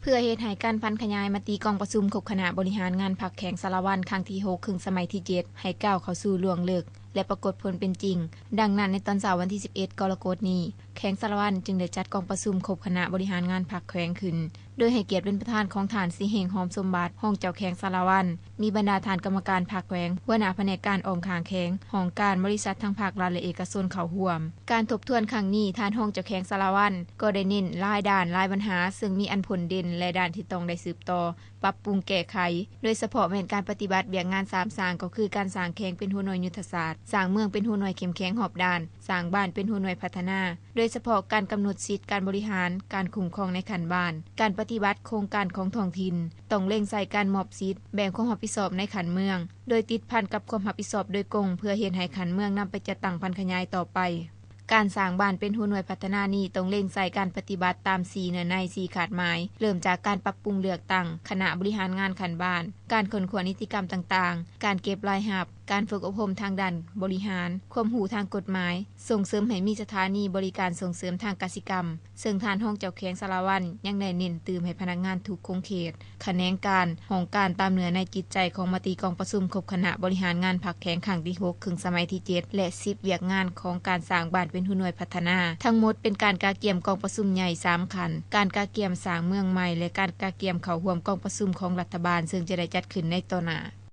ພື່ອເຮັດໃຫ້ການຜັນຂະຫຍາຍມະຕິກອງປະຊຸມຄົບຄະນະບໍລິຫານງານພັກແຂວງສາລະວັນຄັ້ງທີຫົກ ຄຶ່ງສະໄໝທີເຈັດ ໃຫ້ກ້າວເຂົ້າສູ່ລວງເລິກ ແລະ ປາກົດຜົນເປັນຈິງ. ດັ່ງນັ້ນ, ໃນຕອນເຊົ້າວັນທີສິບເອັດ ກໍລະກົດນີ້, ແຂວງສາລະວັນຈຶ່ງໄດ້ຈັດກອງປະຊຸມຄົບຄະນະບໍລິຫານງານພັກແຂວງຂຶ້ນ ໂດຍໃຫ້ກຽດເປັນປະທານຂອງທ່ານ ສີແຮງ ຫອມສົມບັດ ຮອງເຈົ້າແຂວງສາລະວັນ, ມີບັນດາທ່ານກຳມະການພັກແຂວງ, ຫົວໜ້າພະແນກການອ້ອມຂ້າງແຂວງ, ຫ້ອງການ, ບໍລິສັດທາງພາກລັດ ແລະ ເອກະຊົນເຂົ້າຮ່ວມ. ການທົບທວນຄັ້ງນີ້, ທ່ານຮອງເຈົ້າແຂວງສາລະວັນກໍໄດ້ເນັ້ນຫຼາຍດ້ານ, ຫຼາຍບັນຫາ, ເຊິ່ງມີອັນພົ້ນເດັ່ນ ແລະ ດ້ານທີ່ຕ້ອງໄດ້ສືບຕໍ່ປັບປຸງແກ້ໄຂ, ໂດຍສະເພາະແມ່ນການປະຕິບັດວຽກງານສາມສ້າງ, ກໍຄືການສ້າງແຂວງເປັນຫົວໜ່ວຍຍຸດທະສາດ, ສ້າງເມືອງເປັນຫົວໜ່ວຍເຂັ້ມແຂງຮອບດ້ານ, ສ້າງບ້ານເປັນຫົວໜ່ວຍພັດທະນາ, ໂດຍສະເພາະການກຳນົດສິດການບໍລິຫານ, ການຄຸ້ມຄອງໃນຂັ້ນບ້ານ, ການປະຕິບັດໂຄງການຂອງທ້ອງຖິ່ນ, ຕ້ອງເລັງໃສ່ການມອບສິດ, ແບ່ງຄວາມຮັບຜິດຊອບໃນຂັ້ນເມືອງ, ໂດຍຕິດພັນກັບຄວາມຮັບຜິດຊອບໂດຍກົງ ເພື່ອເຮັດໃຫ້ຂັ້ນເມືອງນຳໄປຈັດຕັ້ງຜັນຂະຫຍາຍຕໍ່ໄປ. ການສ້າງບ້ານເປັນຫົວໜ່ວຍພັດທະນານີ້ ຕ້ອງເລັງໃສ່ການປະຕິບັດຕາມສີ່ເນື້ອໃນ ສີ່ຄາດໝາຍ, ເລີ່ມຈາກການປັບປຸງເລືອກຕັ້ງຄະນະບໍລິຫານງານຂັ້ນບ້ານ, ການຄົ້ນຄວ້ານິຕິກຳຕ່າງໆ, ການເກັບລາຍຮັບ, ການຝຶກອົບຮົມທາງດ້ານບໍລິຫານ, ຄວາມຮູ້ທາງກົດໝາຍ, ສົ່ງເສີມໃຫ້ມີສະຖານີບໍລິການສົ່ງເສີມທາງກະສິກຳ, ເຊິ່ງທ່ານຮອງເຈົ້າແຂວງສາລະວັນຍັງໄດ້ເນັ້ນຕື່ມໃຫ້ພະນັກງານທຸກຂົງເຂດ, ຂະແໜງການ, ຫ້ອງການ ຕາມເນື້ອໃນຈິດໃຈຂອງມະຕິກອງປະຊຸມຄົບຄະນະບໍລິຫານງານພັກແຂວງຄັ້ງທີຫົກ ຄຶ່ງສະໄໝທີເຈັດ ແລະ ສິບວຽກງານຂອງການສ້າງບ້ານເປັນຫົວໜ່ວຍພັດທະນາ. ທັງໝົດເປັນການກະກຽມກອງປະຊຸມໃຫຍ່ສາມຂັ້ນ, ການກະກຽມສ້າງເມືອງໃໝ່ ແລະ ການກະກຽມເຂົ້າຮ່ວມກອງປະຊຸມຂອງລັດຖະບານ ເຊິ່ງຈະໄດ້ຈັດຂຶ້ນໃນຕໍ່ໜ້າ.